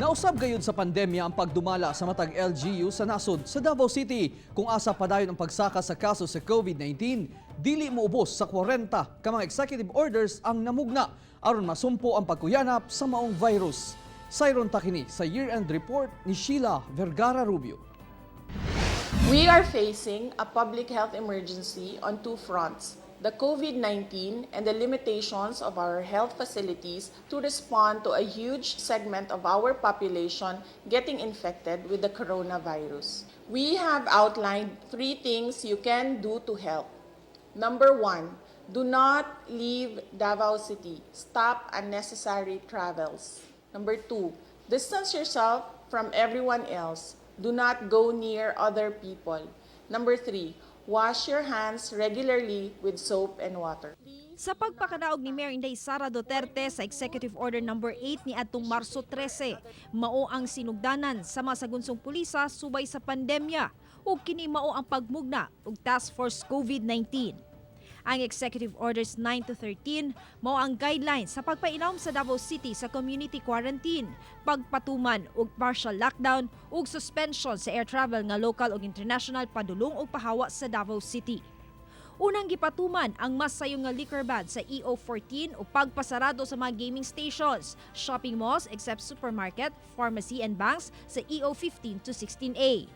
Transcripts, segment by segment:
Nausab gayud sa pandemya ang pagdumala sa matag LGU sa nasod sa Davao City. Kung asa padayon ang pagsaka sa kaso sa COVID-19, dili moubos sa 40 ka mga executive orders ang namugna aron masumpo ang pagkuyanap sa maong virus. Sayron ta kini sa year-end report ni Sheila Vergara Rubio. We are facing a public health emergency on two fronts: the COVID-19 and the limitations of our health facilities to respond to a huge segment of our population getting infected with the coronavirus. We have outlined three things you can do to help. Number one, do not leave Davao City. Stop unnecessary travels. Number two, distance yourself from everyone else. Do not go near other people. Number three, wash your hands regularly with soap and water. Sa pagpakadaog ni Mayor Inday Sara Duterte sa Executive Order Number 8 ni atong Marso 13, mao ang sinugdanan sa mga sagunsong pulisa subay sa pandemya ug kini mao ang pagmugna og Task Force COVID-19. Ang Executive Orders 9 to 13 mao ang guidelines sa pagpailawom sa Davao City sa community quarantine, pagpatuman og partial lockdown ug suspension sa air travel nga local ug international padulong og pahawa sa Davao City. Unang gipatuman ang mas sayon nga liquor ban sa EO 14 o pagpasarado sa mga gaming stations, shopping malls except supermarket, pharmacy and banks sa EO 15 to 16A.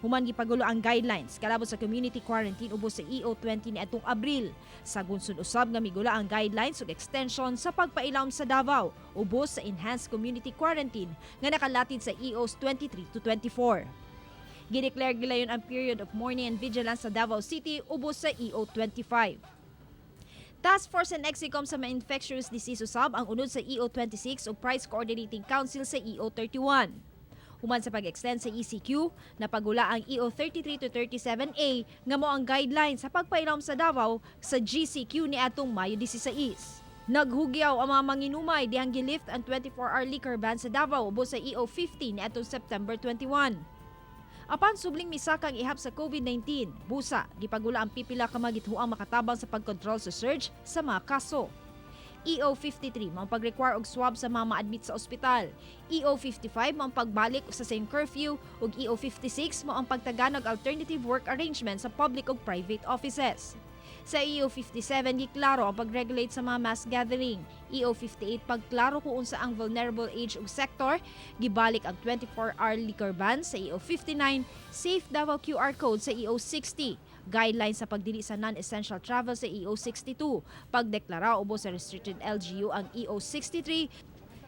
Human gipagula ang guidelines kalabot sa community quarantine ubos sa EO 20 ni atong Abril. Sa gunsod usab nga migula ang guidelines ug extension sa pagpailawom sa Davao ubos sa enhanced community quarantine nga nakalatid sa EOs 23 to 24. Gideclare gilayon ang period of mourning and vigilance sa Davao City ubos sa EO 25. Task Force and Execom sa mga infectious disease usab ang unod sa EO 26 ug Price Coordinating Council sa EO 31. Human sa pag-extend sa ECQ, napagula ang EO 33 to 37A nga mao ang guideline sa pagpailawom sa Davao sa GCQ ni atong Mayo 16. Naghugyaw ang mga manginumay dihang gilift ang 24-hour liquor ban sa Davao ubos sa EO 50 ni atong September 21. Apan subling misaka ang ihap sa COVID-19, busa gipagula ang pipila ka mga githuang makatabang sa pagkontrol sa surge sa mga kaso. EO 53 mao ang pag-require og swab sa mga ma-admit sa ospital. EO 55 mao ang pagbalik sa same curfew ug EO 56 mao ang pagtaganag alternative work arrangement sa public ug private offices. Sa EO 57 giklaro ang pag-regulate sa mga mass gathering. EO 58, pagklaro kung unsa ang vulnerable age ug sector, gibalik ang 24-hour liquor ban sa EO 59, Safe Davao QR code sa EO 60, guidelines sa pagdili sa non-essential travel sa EO 62, pagdeklara ubos sa restricted LGU ang EO 63,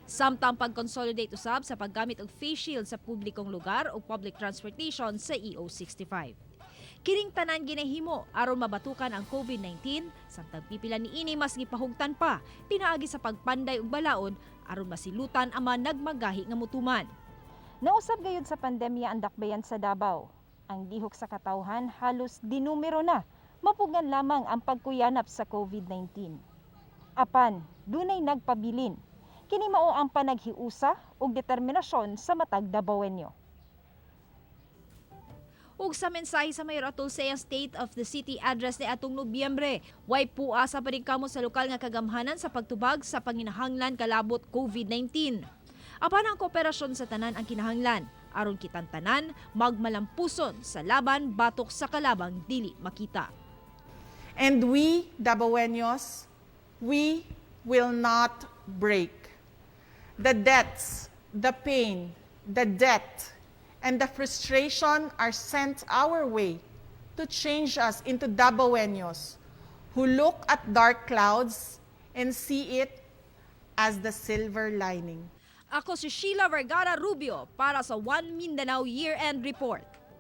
samtang pag-consolidate usab sa paggamit og face shield sa publikong lugar o public transportation sa EO 65. Kining tanan ginahimo aron mabatukan ang COVID-19 samtang pipila niini mas gipahugtan pa pinaagi sa pagpanday og balaod aron masilutan ang mga nagmagahi nga mutuman. Nausab gayud sa pandemya ang dakbayan sa Davao. Ang lihok sa katawhan halos dinumero na, mapugngan lamang ang pagkuyanap sa COVID-19. Apan, dunay nagpabilin. Kini mao ang panaghiusa ug determinasyon sa matag Dabawenyo. Ug sa mensahe sa Mayor atol sa iyang State of the City Address ni atong Nobyembre, way puasa pa rin kamo sa lokal nga kagamhanan sa pagtubag sa panginahanglan kalabot COVID-19. Apan ang kooperasyon sa tanan ang kinahanglan aron kitang tanan magmalampuson sa laban batok sa kalabang dili makita. And we, Dabaweños, we will not break. The deaths, the pain, the debt, and the frustration are sent our way to change us into Dabaweños who look at dark clouds and see it as the silver lining. Ako si Sheila Vergara Rubio para sa One Mindanao Year-End Report.